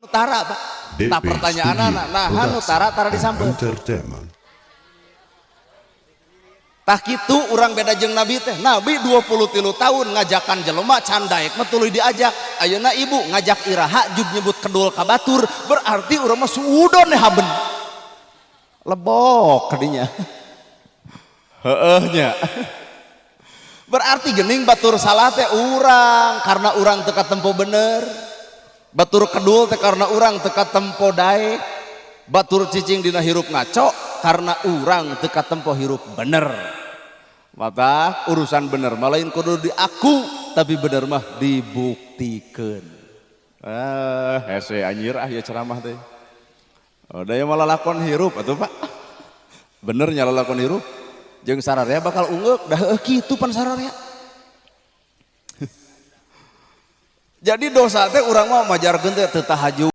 Tara, Pak. Tah, DP pertanyaan Studio nah nu Production tara tara and disampeut. Entertainment. Tah, kitu urang beda jeung Nabi teh. Nabi 23 tahun ngajakan jelema, can daek mah tuluy diajak. Ayeuna ibu ngajak iraha jug nyebut kedul ka batur, berarti urang mah suudon haben. Lebok kadinya. Heeh nya. Berarti gening batur salah teh urang karena urang teu katempo bener. Batur kedul teh karena urang teu katempo daek. Batur cicing dina hirup ngaco karena urang teu katempo hirup bener. Mata urusan bener mah lain kudu diaku, tapi bener mah dibuktikan. Ah, hese anjir ah ya ceramah teh. Oh, da malah lakon hirup atuh, Pak. Bener nya lalakon hirup. Jeung sararea bakal ungeuk dah, heueuh kitu pan sararea. Jadi dosa teh urang mah majarkeun teh teu tahajud.